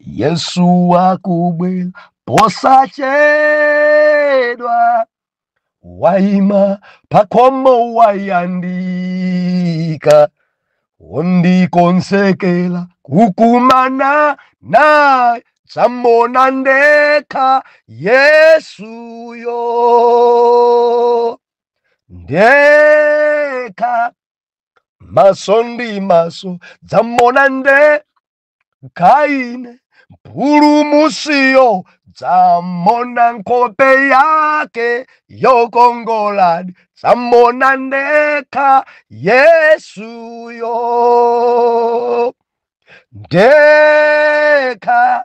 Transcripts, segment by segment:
Yesu akubwera posachedwa, waima pakhomo wayandika, wondikonzekela kukumana naye, dzamona ndekha Yesuyo ndekha, maso ndi maso, dzamona ndekha ine Mpulumutsiyo, dzamona nkhope yake yokongoladi, dzamona ndekha Yesuyo ndekha,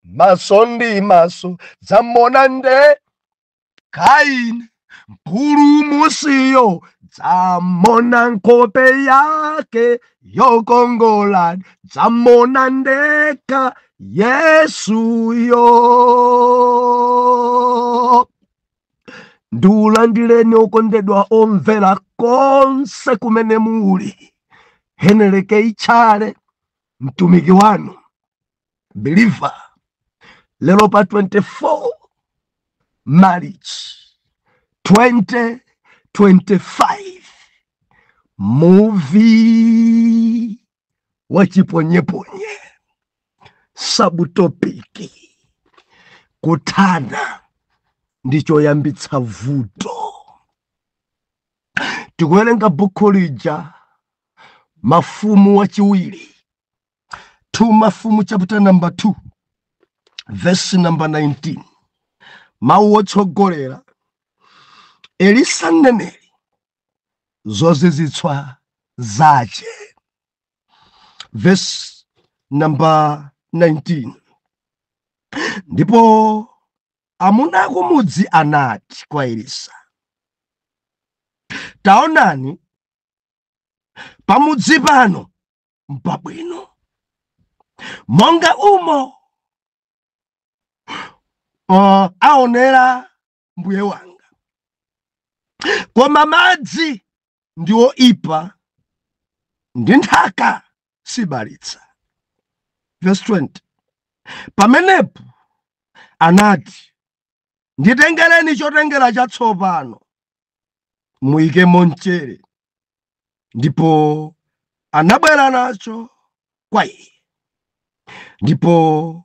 maso ndi maso, dzamona ndekha ine Mpulumutsiyo, dzamona nkhope yake yokongoladi, dzamona ndekha Yesuyo. Ndiulandireni okondedwa omvera konse kumene muli. Heneleke Ichale, mtumiki wanu believer, lero pa 24 March 2025, muvi wa chiponyeponye, subtopic kuthana ndi choyambitsa vuto. Tikuwerenga bukhu lija Mafumu Wachiwiri, 2 Mafumu chapter number 2 verse number 19. Mawu otsogolera: Elisa mneneri, zozizwitsa zace. Verse number 19: Ndipo amuna akumudzi anati kwa Elisa, "Taonani, pamudzi pano mpabwino monga umo aonera mbuye wanga, koma madzi ndi oipa ndi nthaka sibalitsa." Verse 20: Pamenepo anati, "Nditengereni chotengera chatsopano, muyikemo mchere." Ndipo anabwera nacho kwa iye. Ndipo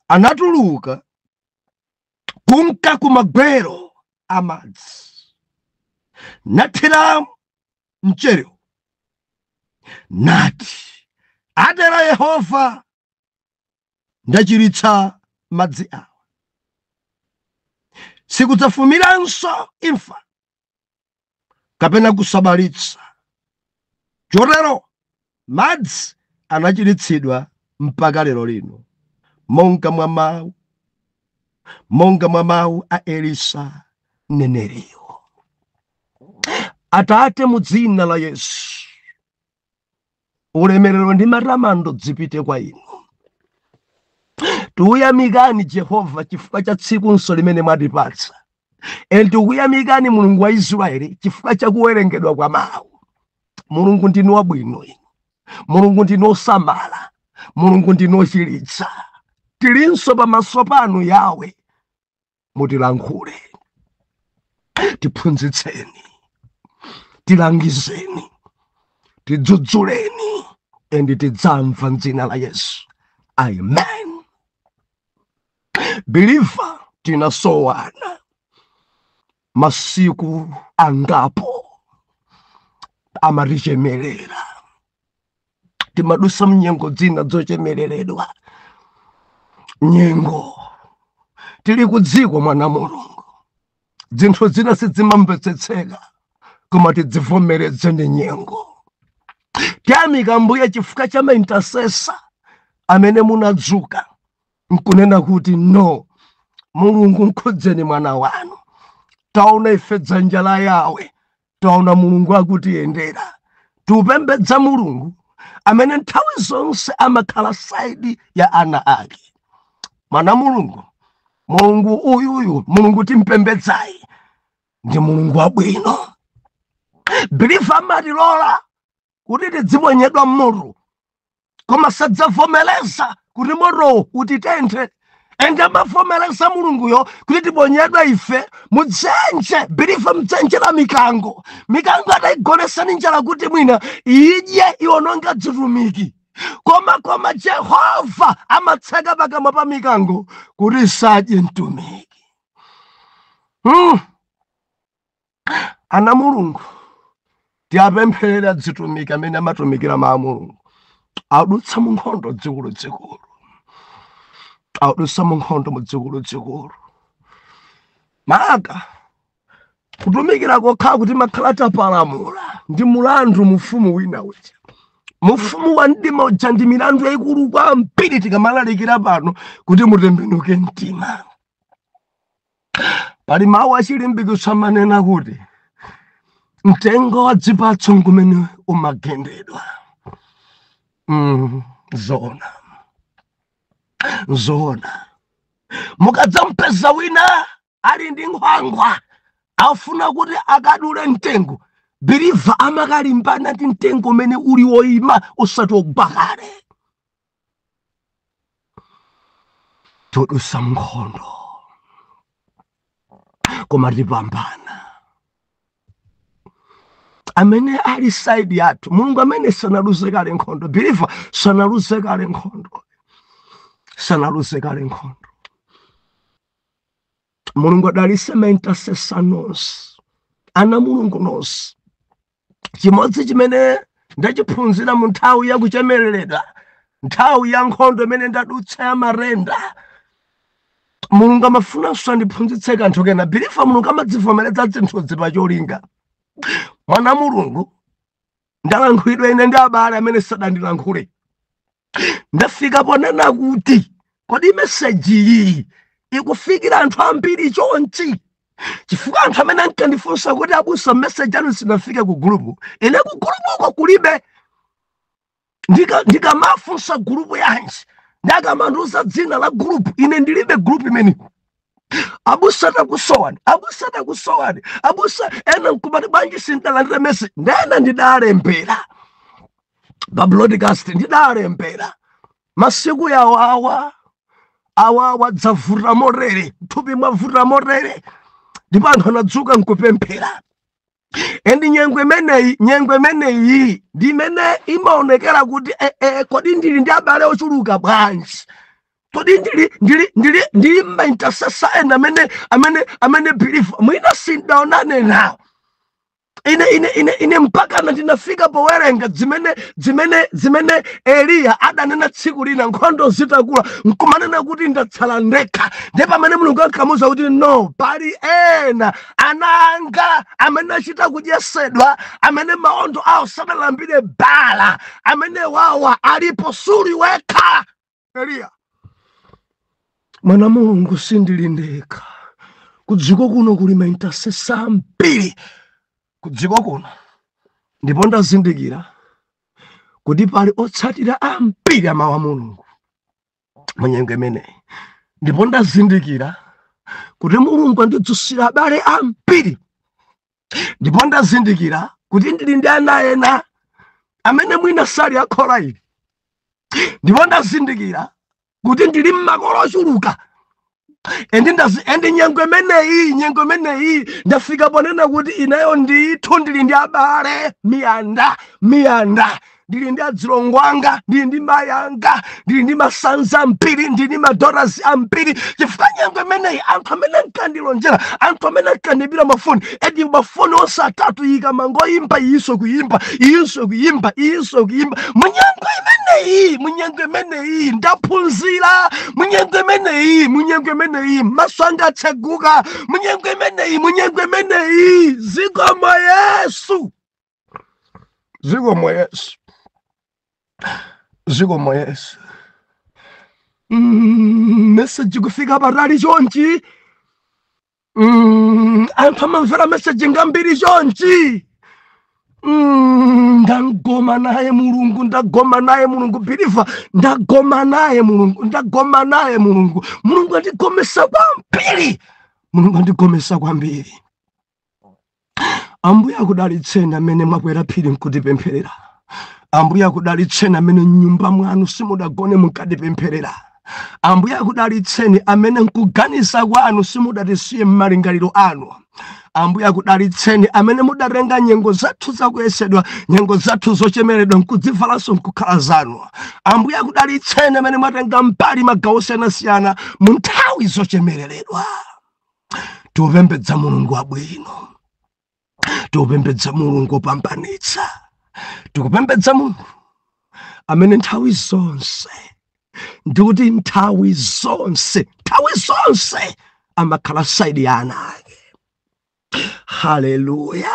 anatuluka kunka kumagwero amadzi, nathira mcherewo, nati, "Atera Yehova, ndachiritsa madzi awa, sikudzafumiranso imfa kapena kusabalitsa." Chotero madzi anachiritsidwa mpaka lero lino, monga mwa mawu a Elisa mneneriyo. Atate, mu dzina la Yesu, ulemerero ndi matamando zipite kwa inu. Tikuyamikani Jehova chifukwa cha tsikunso limene mwatipatsa, and tikuyamikani Mulungu wa Israeli chifukwa cha kuwerengedwa kwa mawu. Mulungu, ndinu wabwino inu. Mulungu, ndinu osamala. Mulungu, ndinu ochiritsa. Tilinso pamaso panu Yawe, mutilankhule, tiphunzitseni, tilangizeni, tidzudzuleni, and tidzamva mdzina la Yesu, amen. Believer, tinasowana masiku angapo, amatichemelera. Timadusa mnyengo dzina zochemereredwa, nyengo tili kudziko. Mwana Mulungu, zinthu zina sizimamvetsetseka, koma tidzivomereze ndi nyengo. Tiyamika Mbuye chifukwa cha maintercessor amene munadzuka nkunena kuti, "No, Mulungu, mkhudzeni mwana wanu. Taona ife dzanja la Yawe, taona Mulungu akutiyendera." Tiupembedza Mulungu amene nthawi zonse amakhala side ya ana ake. Mwana Mulungu, Mulungu uyuyu, Mulungu timpembedzayi ndi Mulungu wabwino. Believer, amatilola kuti tidziponyedwa mmutu. Koma sadzavomereza kuti motowo utitenthe. Ende amavomereza Mulunguyo kuti tiponyedwe ife mudzenje, believer, mdzenje la mikango. Mikango atayigonesa ndi njala kuti mwina idye iwononge dzitumiki, koma Jehova amatseka pakamwa pa mikango kuti isadye mtumiki. Ana Mulungu, tiapempherera dzitumiki amene amatumikira mawu a Mulungu. Adutsa mu nkhondo dzikulu dzikulu, adutsa mu nkhondo mu dzikulu dzikulu. Maka kutumikira kokha kuti makhala tapalamula ndi mulandu mufumu wina uja, mufumu wa mdima uja, ndi milandu yayikulu kwambiri. Tikamalalikira pano kuti mutembenuke mtima, pali mawu achilimbikitso amanena kuti mtengo wa dzipatso nkumene umagendedwa. Zona zona, mukadzampeza wina ali ndi nkhwangwa afuna kuti akadule mtengo, believer, amakalimbana ndi mtengo umene uli woyima, usati wogwa kale. Todusa nkhondo, koma tipambana. Amene ali side yathu, Mulungu amene sanaluze kale nkhondo, believer, sanaluze kale nkhondo, sanaluze kale nkhondo. Mulungu adalise ma intercessor nonse, ana Mulungu nonse. Chimodzi chimene ndachiphunzira mu nthawi ya kuchemereredwa, nthawi ya nkhondo imene ndadutsa ya marenda, Mulungu amafunanso andiphunzitse kanthu kena. Believer, Mulungu amadzivomeretsa zinthuzi pacholinga. Mwana Mulungu, ndalankhulidwa ine ndi abale amene sadandilankhule. Ndafika ponena kuti kodi message iyi ikufikira anthu ambiri chonchi? Chifukwa anthu amene ankandifunsa kuti abusa, message anu sinafike ku gulupu, ine ku gulupuko kulibe. Ndikamafunsa gulupu yanji, ndakamandiuza dzina la gulupu, ine ndilibe gulupu imene. Abusa takusowani, abusa takusowani, abusa. Ena nkumati bwanji sindalandira message? Ndena ndidalembera pa broadcast, ndidalembera masiku yawo awa awa wadzavuta motere, thupi mwavuta motere, ndipo anthu anadzuka nkupemphera. And nyengo imeneyi, nyengo imeneyi ndi imene imaonekera kuti kodi ndili ndi abale ochuluka bwanji? Kodi ndili ma intercessor ena amene, believer, mwina sindaonane nawo ine mpaka ndinafika powerenga zimene Eliya adanena tsiku lina nkhondo zitakula, nkumanena kuti ndatsala ndekha. Ndiye pamene Mulungu ankamuwuza kuti no, pali ena ananga amene achita kudyesedwa, amene maondo awo sadalambire Bala, amene wawa alipo, suli wekha Eliya. Mwana Mulungu, sindili ndekha kudziko kuno, kuli ma intercessor ambiri kudziko kuno. Ndipo ndazindikira kuti pali otsatira ambiri amawu a Mulungu munyengo imeneyi. Ndipo ndazindikira kuti Mulungu andidzusira abale ambiri. Ndipo ndazindikira kuti ndili ndi ana ena amene mwina sali akhola ili. Ndipo ndazindikira kuti ndili mmakolo ochuluka. And nyengo imeneyi ndafika ponena kuti ineyo ndithu ndili ndi abale miyanda miyanda, ndili ndi adzilongo anga, ndili ndi mayi anga, ndili ndi ma sons ambiri, ndili ndi ma daughters ambiri. Chifukwa nyengo imeneyi anthu amene ankandilonjera, anthu amene ankandimbira mafoni, edi mafoni onse atatu ikamangoyimba, iyinso kuyimba, iyinso kuyimba, iyinso kuyimba. Munyengo imeneyi, munyengo imeneyi ndaphunzira. Munyengo imeneyi, munyengo imeneyi maso anga atseguka. Munyengo imeneyi, munyengo imeneyi, zikomo Yesu, zikomo Yesu, zikomo Yesu. Message kufika patali chonchi, anthu amamvera message ngambiri chonchi. Ndagoma naye Mulungu, ndagoma naye Mulungu, believer, ndagoma naye Mulungu, ndagoma naye Mulungu. Mulungu andigomesa kwambiri, Mulungu andigomesa kwambiri. Ambuye akudalitseni amene mwakwera phiri nkutipempherera. Ambuye akudalitseni amene mnyumba mwanu simudagone munkatipempherera. Ambuye akudalitseni amene nkuganiza kwanu simudatisiye m'malingaliro anu. Ambuye akudalitseni amene mudatenga nyengo zathu zakuyesedwa, nyengo zathu zochemeredwa, nkudzivalanso nkukhala zanu. Ambuye akudalitseni amene mwatenga mbali magawo osiyanasiyana mu nthawi zochemereredwa. Tikupembedza Mulungu wabwino, tikupembedza Mulungu wopambanitsa, tikupembedza Mulungu amene nthawi zonse, ndikuti nthawi zonse, nthawi zonse amakhala side ya ana ake. Haleluya!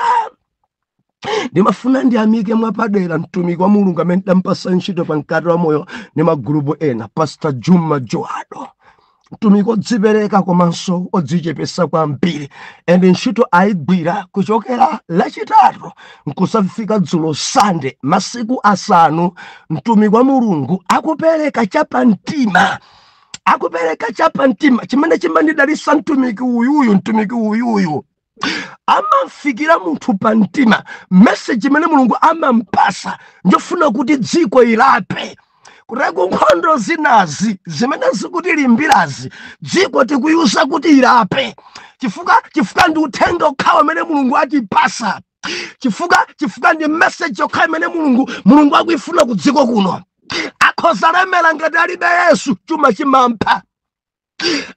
Ndimafuna ndiyamike mwapadera mtumiki wa Mulungu amene ndampasa ntchito pa Mkate wa Moyo ndi magulupu ena, Pastor Juma Joado, mtumiki odzipereka komanso odzichepesa kwambiri, and ntchito ayigwira kuchokera Lachitatu nkusafika dzulo Sande, masiku 5. Mtumiki wa Mulungu akupereka chapamtima, akupereka chapamtima. Chimene chimandidalitsa mtumiki uyuyu, mtumiki uyuyu amamfikira munthu pa mtima. Message imene Mulungu amampasa njofuna kuti dziko ilape, kuteko nkhondo zinazi zimene zikutilimbirazi, dziko tikuyusa kuti ilape, chifukwa ndi uthenga okhawa amene Mulungu atipasa, chifukwa ndi message yokhawa imene Mulungu akuifuna ku dziko kuno. Akhoza lemera ngati alibe Yesu, chuma chimampha.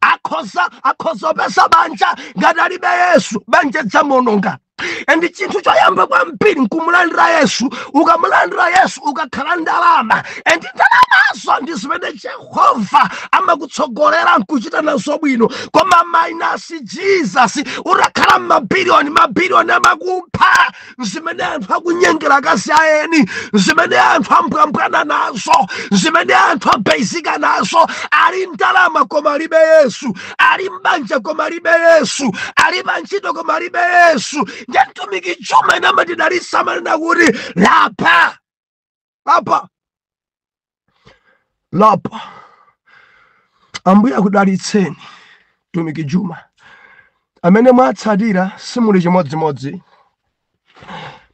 Akhoza opeza banja, ngati alibe Yesu, banja dzamononga. And chinthu choyamba kwambiri nkumulandira Yesu. Ukamulandira Yesu, ukakhala ndalama, and ndalamazo ndi zimene Jehova amakutsogolera nkuchita nazo bwino. Koma minus Jesus, utakhala mabiliyoni, mabiliyoni amakupha. Zimene anthu akunyengera akazi aeni, zimene anthu ambwambwana nazo, zimene anthu abeizika nazo, ali ndalama koma alibe Yesu, ali mbanja koma alibe Yesu, ali pa ntchito koma alibe Yesu. Ndiye mtumiki Juma ine amatidalitsa, amanena kuti lapa, lapa, lapa. Ambuye akudalitseni, mtumiki Juma. Amene mwatsatira simuli chimodzimodzi.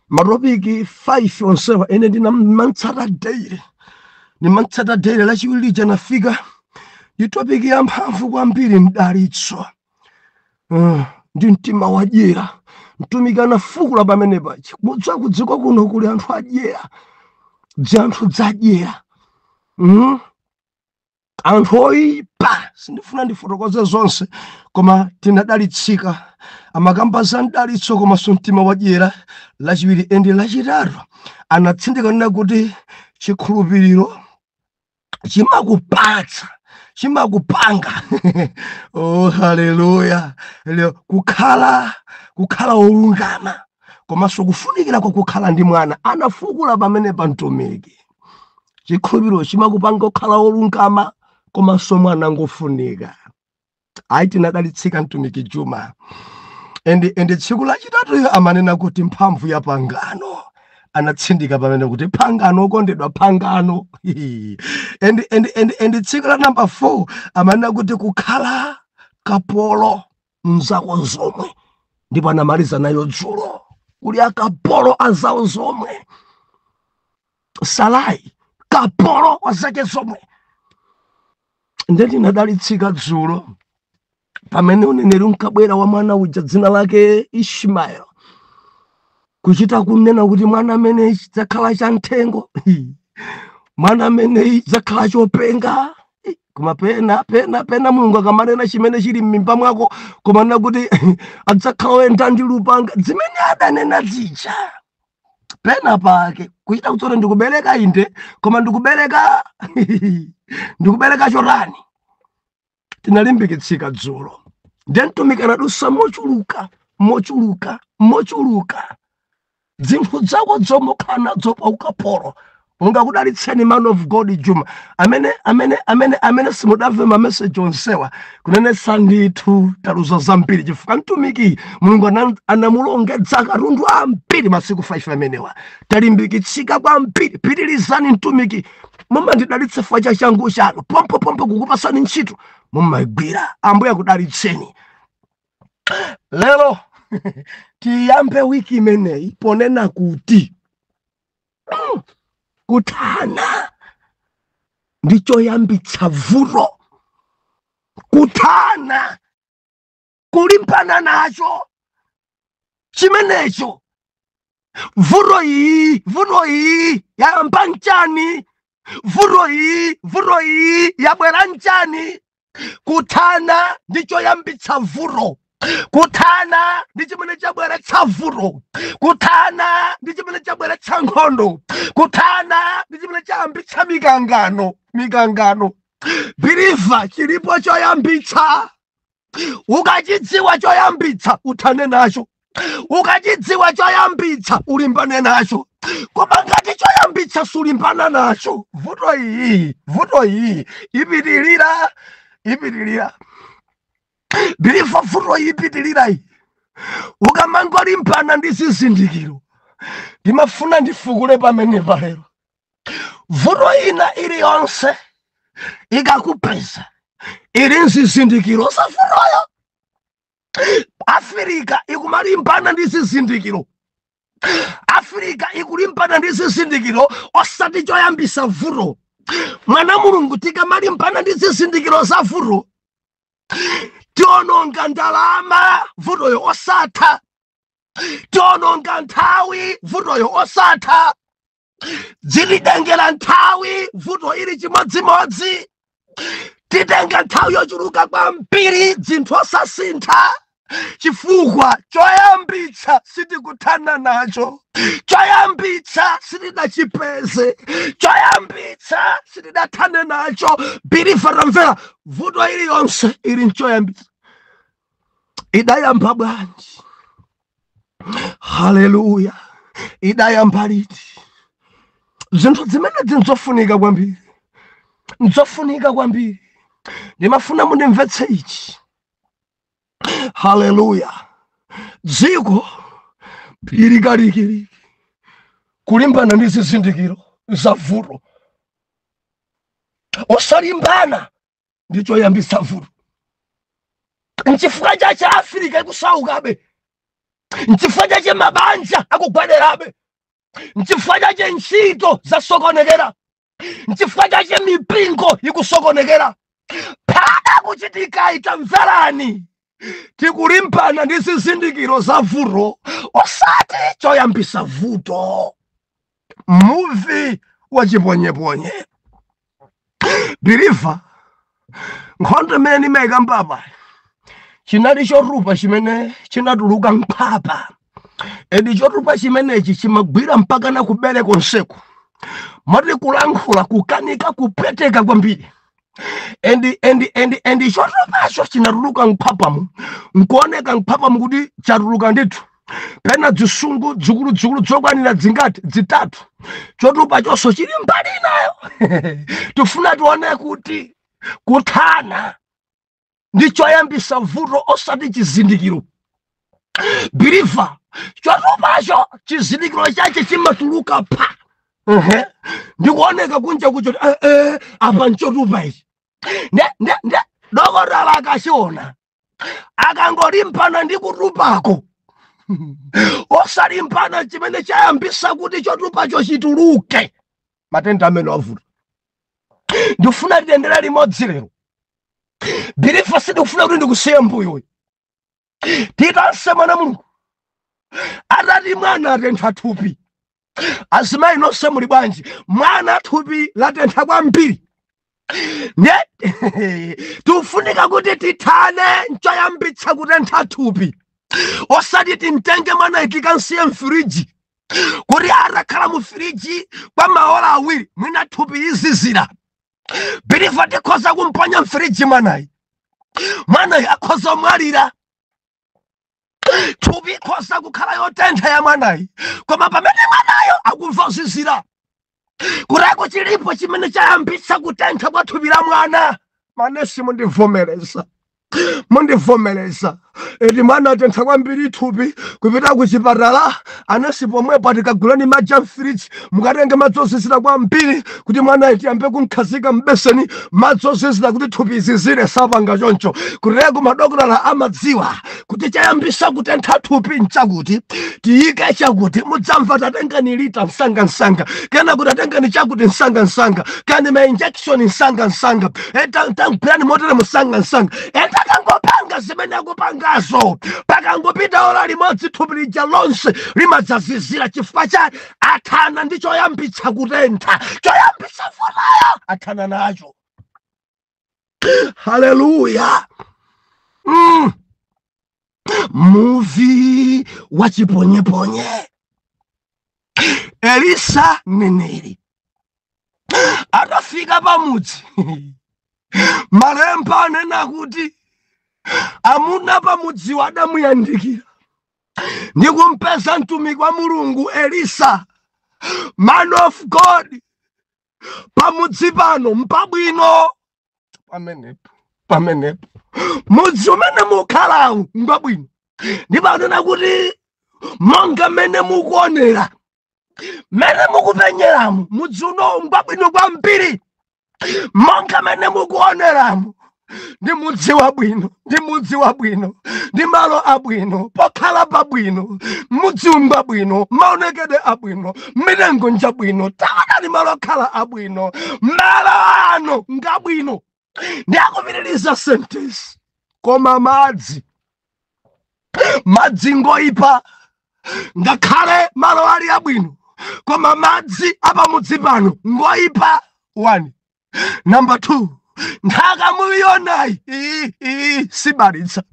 Ma topic 5 onsewa ine ndinamantsata daily, ndimantsata daily. Lachiwiri lija nafika ndi topic yamphamvu kwambiri, mdalitso ndi mtima wadyera. Mtumiki anafukula pamene paja kudziwa kudziko kuno kuli anthu adyera, dzanthu dzadyera, Anthu oyipa. Sindifuna ndifotokoze zonse, koma tinadalitsika. Amakamba za mdalitso komanso mtima wadyera Lachiwiri, and Lachitatu anatsindika nena kuti chikhulupiriro chimakupatsa, chimakupanga, oh haleluya, leo kukhala wolungama komanso kufunikira kwa kukhala ndi mwana. Anafukula pamene pa mtumiki, chikhulupiriro chimakupanga kukhala wolungama komanso mwana ngofunika. Ayi, tinadalitsika, mtumiki Juma. And tsiku lachitatuyo amanena kuti mphamvu ya pangano. Anatsindika pamene kuti pangano, okondedwa, pangano. And tsiku la namba 4 amanena kuti kukhala kapolo mzako zomwe, ndipo anamaliza nayo dzulo, kuli akapolo azawo zomwe. Salai kapolo wa zake zomwe. Ndinadalitsika dzulo pamene uneneri unkabwera wa mwana uja dzina lake Ishmael, kuchita kunena kuti mwana amene chidzakhala cha mthengo, mwana amene chidzakhala chopenga. Koma pena pena pena Mulungu akamanena chimene chili m'mimba mwako, kumanena kuti adzakhala oyenda ndi lupanga, zimene adanena zija, pena pake kuchita kutsoti ndikubereka inde, koma ndikubereka chotani? Tinalimbikitsika dzulo. Ndiye mtumiki anadusa mochuluka, mochuluka, mochuluka, zinthu zako zomwe ukhala nazo pa ukapolo. Mulungu akudalitseni, man of God Juma. Amene simudamve ma message onsewa, kunenetsa ndithu taluza zambiri, chifukwa mtumiki Mulungu anamulongedza katundu ambiri masiku 5 amenewa. Talimbikitsika kwambiri. Pitirizani, mtumiki, mumandidalitsa chifukwa cha changu chanu. Pompo pompo kukupasani ntchito mumagwira. Ambuye akudalitseni. Lero tiyambe wiki imeneyi ponena kuti Kuthana ndi choyambitsa vuto, kuthana, kulimbana nacho chimenecho. Vuto iyi, vuto iyi yayamba nchani? Vuto iyi, vuto iyi yabwera nchani? Kuthana ndi choyambitsa vuto, kuthana ndi chimene chabweretsa vuto, kuthana ndi chimene chabweretsa nkhondo, kuthana ndi chimene chayambitsa mikangano. Mikangano, believer, chilipo choyambitsa. Ukachidziwa choyambitsa, uthane nacho. Ukachidziwa choyambitsa, ulimbane nacho. Koma ngati choyambitsa sulimbana nacho, vuto iyi, vuto iyi ipitilira, ipitilira. Believer, vuto iyi ipitilira iyi ukamangolimbana ndi zizindikiro. Ndimafuna ndifukule pamene palero. Vuto ina iliyonse ikakupeza ili nzizindikiro za vutoyo. Afirika ikumalimbana ndi zizindikiro, Afirika ikulimbana ndi zizindikiro, osati choyambisa vuto. Mwana Mulungu, tikamalimbana ndi zizindikiro za vuto, tiononga ndalama, vutoyo osatha. Tiononga nthawi, vutoyo osatha. Zititengera nthawi, vuto ili chimodzimodzi. Titenga nthawi yochuluka kwambiri, zinthu osasintha, chifukwa choyambitsa sitikuthana nacho, choyambitsa sitidachipeze, choyambitsa sitidathane nacho. Believer, tamvera, vuto iliyonse ili nchoyambitsa. Idayamba bwanji? Haleluya! Idayamba liti? Zinthu zimene zinzofunika kwambiri, nzofunika kwambiri. Ndimafuna mundimvetse ichi. Haleluya! Dziko lili kalikiliki kulimbana ndi zizindikiro za vuto, osalimbana ndi choyambitsa vuto. Nchifukwa chache Afirika ikusaukabe, nchifukwa chache mabanja akugwaderabe, nchifukwa chache ntchito zasokonekera, nchifukwa chache mipingo ikusokonekera. Pada kuchitika, itamverani, tikulimbana ndi zizindikiro za vuto, osati choyambisa vuto. Muvi wachiponyeponye. Believer, nkhondo imene imayikambapa chinali chotupa chimene chinatuluka mphapa, edi chotupa chimenechi chimagwira mpaka na kubere konseku, moti kulankhula kukanika, kupweteka kwambiri. And chotupacho chinatuluka mphapamo, nkuoneka mphapamo kuti chatuluka ndithu, pena zisungu zikuluzikulu zokwanira dzingati? Zitatu. Chotupa chonso chili mbali inayo. Tifuna tione kuti kuthana ndi choyambisa vuto, osati chizindikiro. Believer, chotupacho chizindikiro chache chimatuluka pa. Ndikuoneka kunja kucho, apa nchotupa ichi. Nde dokotala akachiona, akangolimbana ndi kutupako, osalimbana chimene chayambisa kuti chotupacho chituluke, matenda amene avuta. Ndikufuna tiyendere limodzi lero, believer. Sindikufuna kuti ndikusiye mbuyoyi. Titanse mwana Mulungu atati mwana atentha thupi. Azimayi nonse muli bwanji? Mwana thupi latentha kwambiri, ne tikufunika kuti tithane nchoyambitsa kutentha thupi, osati timtenge mwana tikansiye mfiriji, kuti atakhala mu firiji kwa maola 2 mwina thupi izizira. Believer, tikhoza kumponya mfiriji mwanayi, mwanayi akhoza kumwalira. Thupi ikhoza kukhala yotentha ya mwanayi, koma pamene mwanayo akumva zizira, kutako chilipo chimene chayambitsa kutentha kwa thupi la mwana. Manesi, mundivomereza, mundivomereza. Eti mwana atentha kwambiri thupi, kupita ku chipatala, anesi pomwepo atikagulani madzi a mfiriji, mukatenge madzi ozizira kwambiri kuti mwana tiyambe kumkhazika mbeseni, madzi ozizira kuti thupi izizire. Sapanga choncho. Kuteko madokotala amadziwa kuti chayambisa kutentha thupi nchakuti, tiyike chakuti. Mudzamva tatengani lita msangamsanga, kena kuti atengani chakuti msangamsanga, kani ma injection msangamsanga, tangwirani motere msangamsanga. Etakangopanga zimene akupangazo, pakangopita ora limodzi thupi lija lonse limadzazizira. Chifukwa cha athana ndi choyambitsa kutentha, choyambitsa fotayo athana nacho. Haleluya! Muvi wa chiponyeponye. Elisa mneneri atafika pamudzi, malemba anena kuti amuna pamudziwo adamuyandikira ndi kumpeza mtumiki wa Mulungu Elisa, man of God, pamudzi pano mpabwino. Pamenepo, pamenepo mudzi umene mukhalawu ngwabwino, ndipo anena kuti monga mmene mukuonera, mmene mukupenyeramo, mudzi unowu ngwabwino kwambiri. Monga mmene mukuoneramo, ndi mudzi wabwino, ndi mudzi wabwino, ndi malo abwino pokhala pabwino. Mudzi ngwabwino, maonekedwe abwino, mitengo njabwino, taonani malo okhala abwino, malo ano ngabwino. Ndi akupitiriza sentence, koma madzi, madzi ngoipa. Ngakhale malo ali abwino, koma madzi apamudzi pano ngoipa. One. Number two, nthaka muionayi iyi, iyi sibalitsa.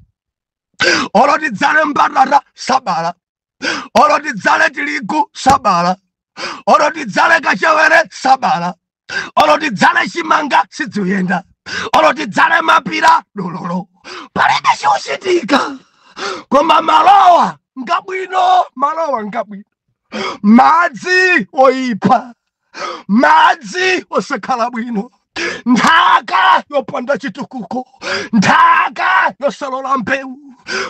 Olo tidzale mbatata sabala, olo tidzale tirigu sabala, olo tidzale kachewere sabala, olo tidzale chimanga sidziyenda, olo tidzale mapira dololo, palibe chikuchitika. Koma malowa ngabwino, malowa ngabwino, madzi oyipa, madzi osakhala bwino, nthaka yopanda chitukuko, nthaka yosalola mbewu,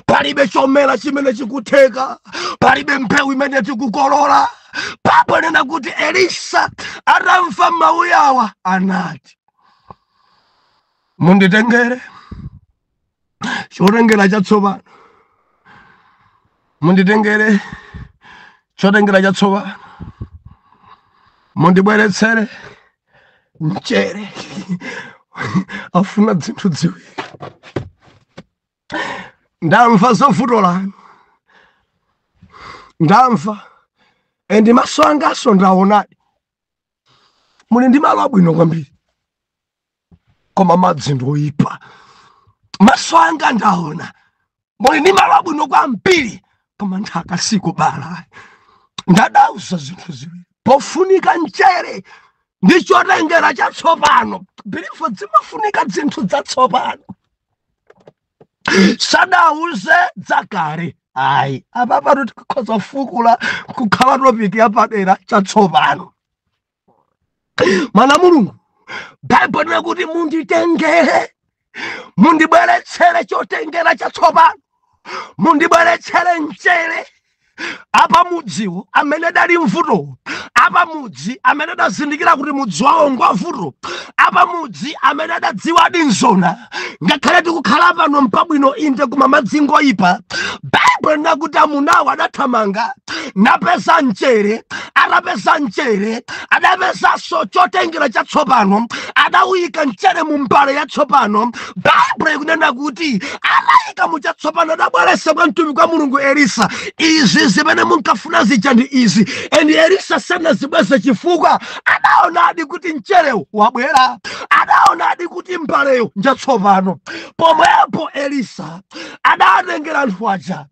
palibe chomera chimene chikutheka, palibe mbewu imene tikukolola. Paponena kuti Elisa atamva mawu awa anati, munditengere chotengera chatsopano, munditengere chotengera chatsopano, mundibweretsere mchere. Afuna zinthu ziwiri. Ndamva zovuto lanu, ndamva, and maso angaso ndaonadi muli ndi malo abwino kwambiri, koma madzi ndi oyipa. Maso anga ndaona muli ndi malo abwino kwambiri, koma nthaka sikubala. Ndadauza zinthu ziwiri, pofunika mchere ndi chotengera chatsopano. Believer, zimafunika zinthu zatsopano. Sadauze dzakale ayi. Apa pano tikhoza fukula kukhala topic yapadera, chatsopano. Mwana Mulungu, Baibulo lina kuti munditengere, mundibweretsere chotengera chatsopano, mundibweretsere mchere. Apa mudziwo amene dali mvuto, apa mudzi amene adazindikira kuti mudzi wawo ngwavuto, apa mudzi amene adadziwadi nzona, ngakhale tikukhala pano mpabwino inde, koma madzi ngoyipa. Baibulo linakuti amunawo adathamanga napeza mchere. Atapeza mchere, adapezanso chotengera chatsopano, adawuyika mchere mu mbale yatsopano. Baibulo ikunena kuti atayika mu chatsopano, adabweretsa kwa mtumiki wa Mulungu Elisa. Izi zimene munkafuna zija ndi izi. And Elisa sanazibweze chifukwa adaonadi kuti mcherewu wabwera, adaonadi kuti mbaleyo njatsopano. Pomwepo Elisa adatengera anthu aja,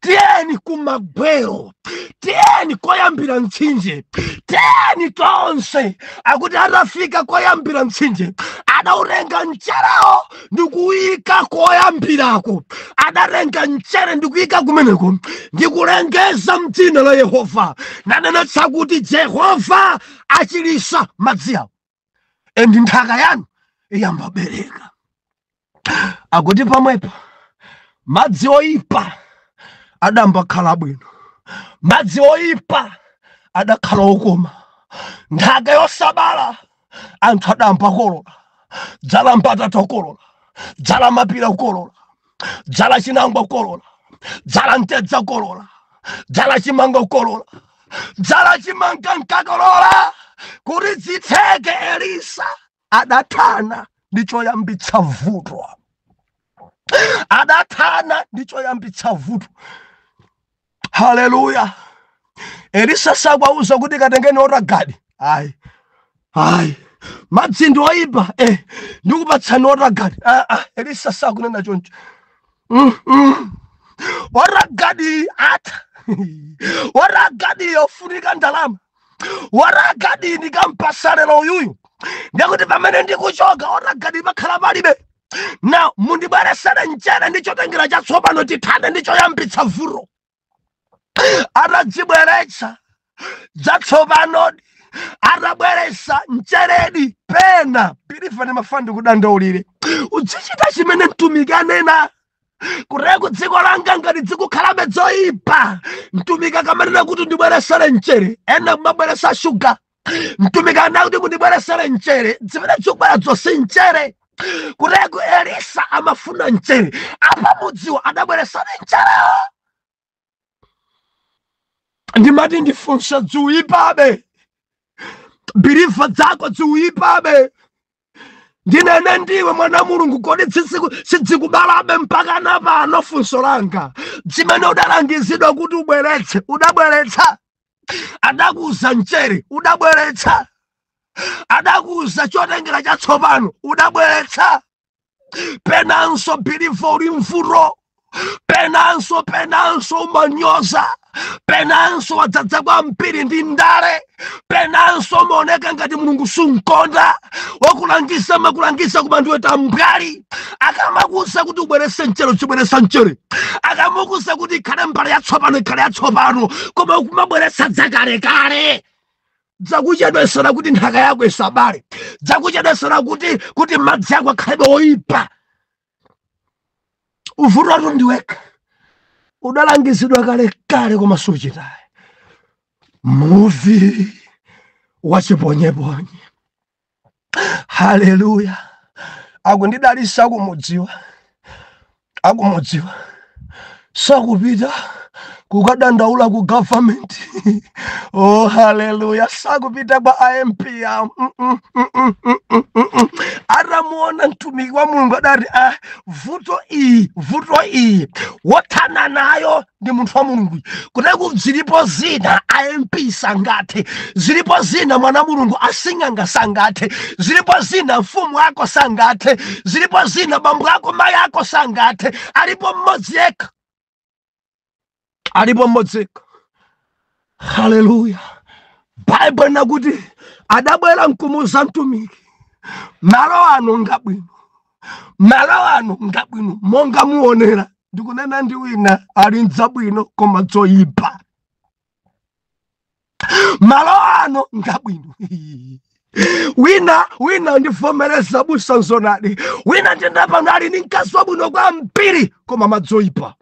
tiyeni kumagwero, tiyeni koyambira mtsinje, tiyeni tonse. Akuti atafika koyambira mtsinje, adautenga mcherewo ndikuyika koyambirako. Adatenga mchere ndikuyika kumeneko, ndikulengeza mdzina la Yehova, nanenetsa kuti Jehova achilisa madzi awo and nthaka yanu iyamba bereka. Akuti pamwepo Madzi oyipa adambakhala abwino, madzi oyipa adakhala okoma, nthaka yosabala anthu adamba kolola, dzala mbatata kolola, dzala mapira kolola, dzala chinangwa kolola, dzala mtedza kolola, dzala chimanga kolola, dzala chimanga nkakolola. Kuti zitheke, Elisa adathana ndi choyambitsa vuto, adathana ndi choyambitsa vuto. Haleluya! Elisa sakwauza kuti katengeni WaterGuard. Ayi, ayi, madzi ndi oyipa, ndikupatsani WaterGuard. Ah, ah, Elisa sakunena choncho. WaterGuard atha, WaterGuard yofunika ndalama. WaterGuard ndikampasa lero uyuyu, ndikuti pamene ndikuchoka WaterGuard pakhala palibe. Now mundibweresere mchere ndi chotengera chatsopano, tithane ndi choyambitsa vuto. Atadzibweretsa zatsopanodi, atabweretsa mcheredi, pena pilifa ndimafuna ndikudandaulire, udzichita chimene mtumiki anena. Kutero dziko langa ngati dzikukhalabe zoyipa, mtumiki akamanena kuti ndibweresere mchere, ena kumabweresa shuga. Mtumiki anena kuti mundibweresere mchere, zimene zikubwera zonse mchere. Kutero Elisa amafuna mchere, apa mudziwa adabweresani mcherewo. Ndimati ndifunsa, dziuyipabe believer, dzako dziuyipabe? Ndinene ndiwe mwana Mulungu, kodi sidzikubalabe mpaka napano? Funso langa, zimene udalangizidwa kuti ubweretse udabweretsa? Adakuuza mchere, udabweretsa? Adakuuza chotengera chatsopano, udabweretsa? Penanso believer uli mvuto, penanso, penanso umanyoza, penanso wadzadza kwambiri ndi ndale, penanso umaoneka ngati Mulungu sunkonda. Wakulangisa makulangisa koma ndiwe tambwali. Akamakuza kuti ubwerese mchere, chibweresa mchere. Akamakuza kuti ikhale mbale yatsopano, ikhale yatsopano, koma ukumabweretsa dzakalekale, dzakuchedwesera kuti nthaka yako isabale, dzakuchedwesera kuti madzi ako akhalebe oyipa. Uvutatu ndiwekha, udalangizidwa kalekale koma suchitayi. Muvi wachiponyeponye. Haleluya! Akundidalisa akumudziwa, akumudziwa sakupita kukadandaula ku government. Oh haleluya! Sakupita kwa a MP yawo. Atamuona mtumiki wa Mulungu adati, "Ah, vuto iyi, vuto iyi wothana nayo ndi munthu wa Mulungu." Kuteku zilipo zina a MP sangathe, zilipo zina mwana Mulungu asing'anga sangathe, zilipo zina mfumu ako sangathe, zilipo zina bambo ako mayi ako sangathe. Alipo mmodzi yekha, alipo mmodzi yekha. Haleluya! Baibulo nakuti adabwera mkumuza mtumiki, "Malo ano ngabwino, malo ano ngabwino monga muonera." Ndikunena ndi wina ali mdzabwino koma dzoyipa. Malo ano ngabwino. Wina, wina ndivomereza busa, nzonadi. Wina ndenda pano ali ndi mkazi wabwino kwambiri koma madzoyipa.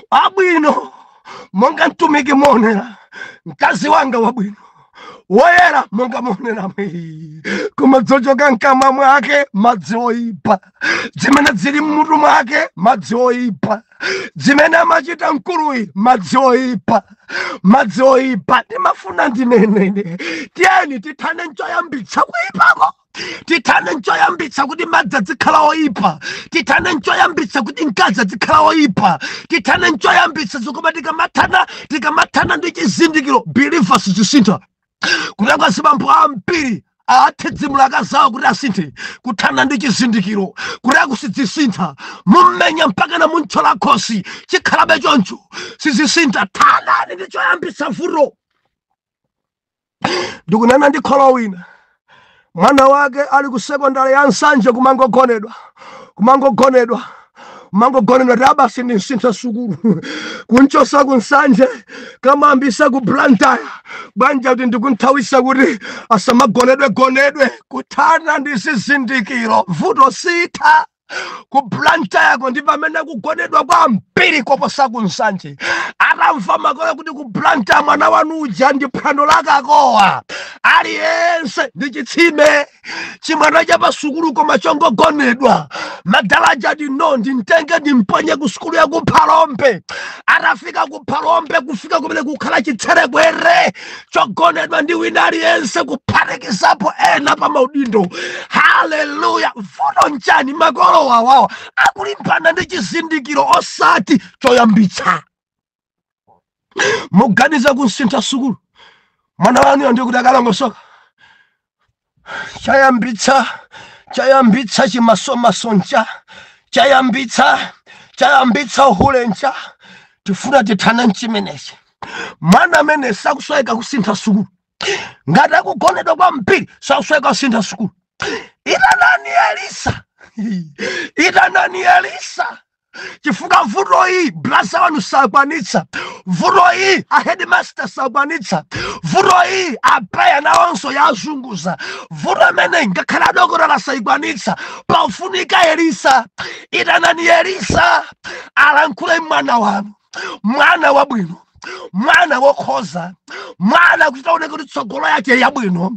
Abwino monga mtumiki muonera, mkazi wanga wabwino, woyera monga muonera, koma dzochoka mkamwa mwake madzi oyipa, zimene zili mmutu mwake madzi oyipa, zimene amachita mkuluyi madzi oyipa, madzi oyipa. Ndimafuna ndinenene, tiyeni tithane nchoyambitsa kuyipako, tithane nchoyambitsa kuti madzi azikhala oyipa, tithane nchoyambitsa kuti mkazi azikhala oyipa, tithane nchoyambitsa. Zikoma tikamathana, tikamathana ndi chizindikiro, believers, zisintha. Kutenga zibambo ambiri athedzimula zawo kuti asinthe, kuthana ndi chizindikiro kuti akusidzisintha. Mummenya mpaka na munthyola khosi, chikhalabe choncho, sizisintha. Thanani ndi choyambitsa vuto. Ndikunena ndi kholo wina, mwana wake ali ku sekondari ya Nsanje, kumangogonedwa, kumangogonedwa, kumangogonedwa. Ti abasi ndi msintha sukulu, kunchosa ku Nsanje kamambisa ku Blantyre. Bwanja kuti ndikunthawisa kuti asamagonedwe gonedwe. Kuthana ndi zizindikiro, vuto sitha. Ku Blantyreko ndi pamene kugonedwa kwambiri koposa ku Nsanje. Atamva makolo kuti ku Blantyre mwana wanu uja ndi phwando lakakowa, aliyense ndi chitsime chimwana cha pasukulu koma chongogonedwa. Madalaja ati no, ndimtenge ndimponye ku sukulu ya ku Phalombe. Atafika ku Phalombe, kufika kumene kukhala chitserekwere chogonedwa ndi wina aliyense, kuphatikizapo ena pa maudindo. Haleluya! Vuto nchani? Makolo wawawa akulimbana ndi chizindikiro osati choyambitsa. Muganiza kusintha sukulu mwana wanu ndi kuti akalongosoka, chayambitsa chimasomaso ncha chayambitsa uhule ncha. Tifuna tithane nchimenechi. Mwana amene sakusweka kusintha sukulu, ngati akugonedwa kwambiri, sakusweka kusintha sukulu. Itanani Elisa, itanani Elisa, chifukwa vuto iyi blaza wanu sakwanitsa, vuto iyi a headmaster sakwanitsa, vuto iyi apeya nawonso yazunguza, vuto amene ngakhale adokotala sayikwanitsa. Pafunika Elisa. Itanani Elisa alankhule mwana wanu, mwana wabwino, mwana wokhoza, mwana kuchita oneka kuti tsogolo yake yabwino,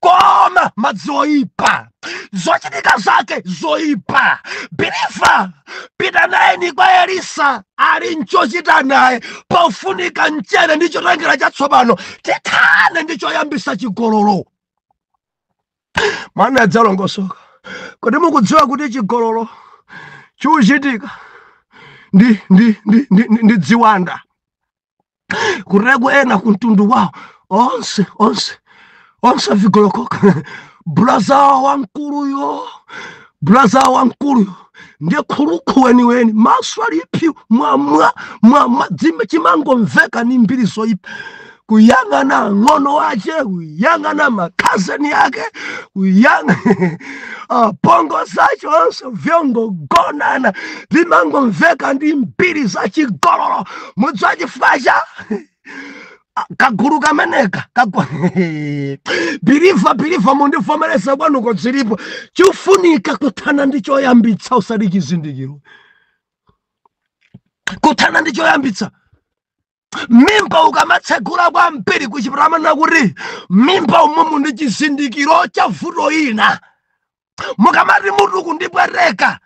koma madzi oyipa, zochitika zake zoyipa. Believer, pita nayeni kwa Elisa, ali nchochita naye. Pofunika mchere ndi chotengera chatsopano, tithane ndi choyambisa chigololo, mwana adzalongosoka. Kodi mukudziwa kuti chigololo chikuchitika ndi dziwanda? Kureko ena kumtundu wawo onse onse onse vigolokoka. Bulaza wamkuluyo, bulaza wamkuluyo ndiye khulukhu weniweni, maso aliphi mwamwa mwamwa, chimangomveka ni mbiri zoyipa, kuyang'ana ng'ono wace, kuyang'ana makhazeni ake, kuyang'ana pongo zace onse vyongogonana, vimangomveka ndi mbiri za chigololo. Mudziwa chifukwa cha kagulu kameneka? Believer, believer, mundivomereza kwanuko zilipo. Chifunika kuthana ndi choyambitsa usati chizindikiro. Kuthana ndi choyambitsa. Mimba ukamatsegula kwambiri kuchipatala amanena kuti mimba umumu ndi chizindikiro cha vuto ina. Mukamati mutu kundipweteka,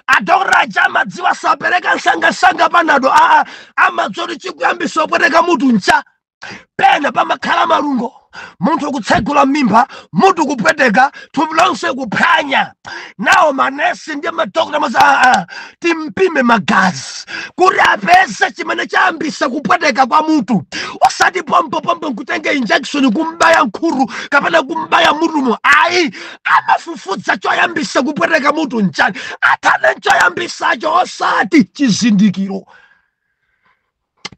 adokotala aja amadziwa, sapereka msangasanga Panado. Aa, amadziwa kuti chikuyambisa kupweteka mutu ncha pena pamakhala malungo. Munthu kutsegula mimba, mutu kupweteka, thupi lonse kuphwanya. Nawo manesi ndi madokota amaza aa, timpime magazi kuti apeze chimene chayambisa kupweteka kwa mutu, osati pompopompo nkutenga injection kumbaya nkhuru kapena kumbaya mutumo, ayi. Amafufudza choyambisa kupweteka mutu nchani, athane nchoyambisacho osati chizindikiro.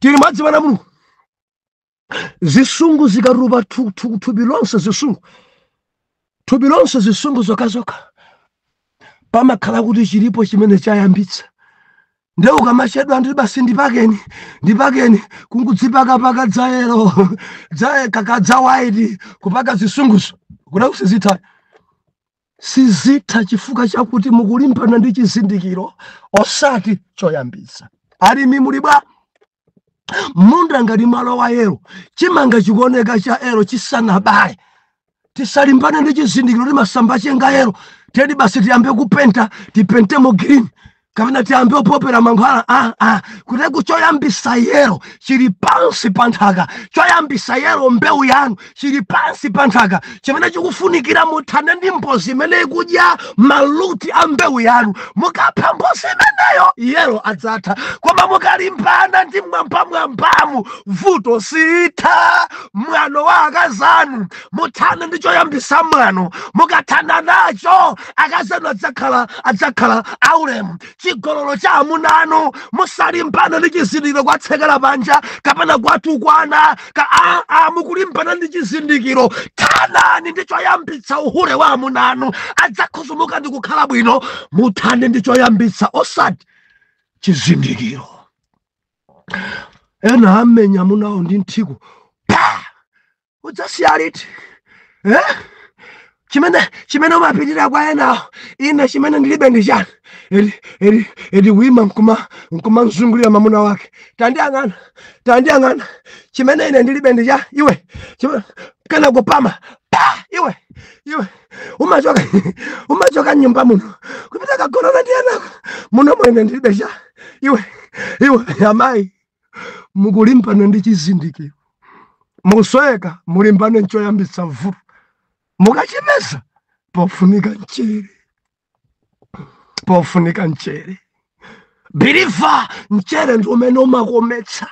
Tili madzi mana Mulungu. Zisungu zikatupa thupi lonse, zisungu thupi lonse, zisungu zokhazokha, pamakhala kuti chilipo chimene chayambitsa. Nde ukamachedwa ndi basi, ndipakeni, ndipakeni, kungudzipakapaka dzayero dzaye kakadza white, kupaka zisunguzo, kuda kusizitha, sizitha, chifukwa chakuti mukulimbana ndi chizindikiro osati choyambitsa. Alimi muli bwa? Munda ngati malo wa yellow, chimanga chikuoneka cha yellow chisanabale. Tisalimbane ndi chizindikiro. Timasamba chenga yellow, tiyeni basi tiyambe kupenta, tipentemo green kapena tiyambe kupopera mankhwala. Ah, ah. Kuteku choyambisa yellow chili pansi pa nthaka. Choyambisa yellow mbewu yanu chili pansi pa nthaka. Chimene chikufunikira, muthane ndi mbozi imene ikudya ma roots a mbewu yanu. Mukapha mbozi imeneyo, yellow adzatha. Koma mukalimbana ndi mwambamwambamu, vuto sitha. Mwano wa akazanu, muthane ndi choyambisa mwano. Mukathana nacho, akazanu adzakhala aulemu. Chigololo cha amuna anu, musalimbana ndi chizindikiro kwatsekera panja kapena kwatukwana ka a a mukulimbana ndi chizindikiro. Thanani ndi choyambitsa uhule wa amuna anu, adzakhuzumuka ndi kukhala bwino. Muthane ndi choyambitsa osati chizindikiro. Ena amenya amunawo ndi nthiko pa, udzasiya liti, eh? Chimene umapitira kwa enawo, ine chimene ndilibe ndi chani? Eri eri eri, wima nkuma mzungulira mamuna wake. Tandiyang'ana, tandiyang'ana, chimene ine ndilibe ndi cha iwe. Kana kupama pa iwe, iwe umachoka nyumba muno kupita kagonana ndi enako muno mwene ndilibe cha iwe. Iwe amayi, mukulimbana ndi chizindikiro, musweka mulimbane nchoyambitsa vuto. Mukachipeza, pofunika mchere, pofunika mchere. Believer, mchere ndi umene umakometsa,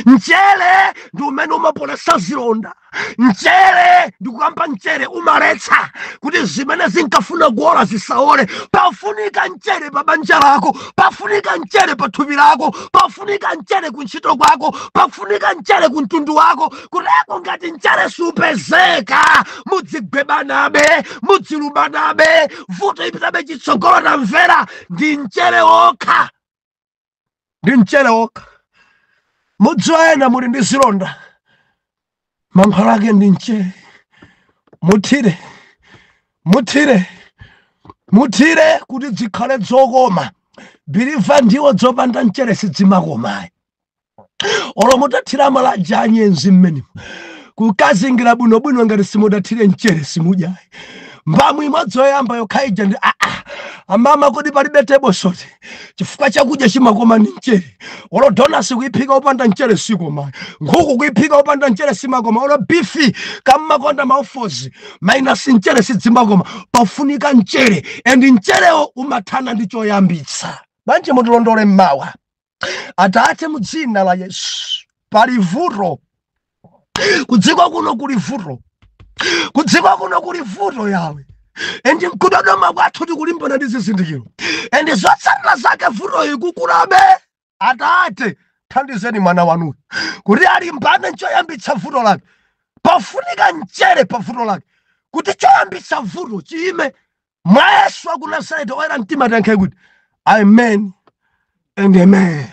mchere ndi umene umapolesa zilonda, mchere ndikukamba, mchere umaletsa kuti zimene zinkafuna kuola zisaole. Pafunika mchere pa banja lako, pafunika mchere pa thupi lako, pafunika mchere ku ntchito kwako, pafunika mchere ku mtundu wako. Kuteko ngati mchere supezeka, mudzigwebanabe, mudzilumanabe, vuto ipitabe chitsogolo. Tamvera, ndi mchere wokha, ndi mchere wokha. Mudziwa ena muli ndi zilonda, mankhwala ake ndi mchere. Muthire, muthire, muthire kuti zikhale zokoma. Believer, ndiwo zopanda mchere sidzimakomayi. Olo mutathira malaja anyenzi mmenemo, kukazingira bwinobwino, ngati simudathire mchere simudyayi. Mbamu imodzi yoyamba yokhaija ndi aa, amama, kodi palibe table salt? Chifukwa chakudya chimakoma ndi mchere. Olo donasi kuiphika upanda mchere sikoma, nkhuku kuiphika upanda mchere simakoma, olo beef kammakonda maufozi minus mchere sidzimakoma. Pafunika mchere, and mcherewo umathana ndi choyambitsa. Bwanji mutilondole mmawa? Atate, mu dzina la Yesu, pali vuto kudziko kuno, kuli vuto kudziko kuno, kuli vuto yawe, and mkudodoma kwathu tikulimbana ndi zizindikiro, and zotsatira zake vuto ikukulabe. Atate, thandizeni mwana wanuyo kuti alimbane nchoyambitsa vuto lake. Pafunika mchere pa vuto lake kuti choyambitsa vuto chiyime. Mwa Yesu aku Nazareti, oyera mtima, tiyankhe kuti amen and amen.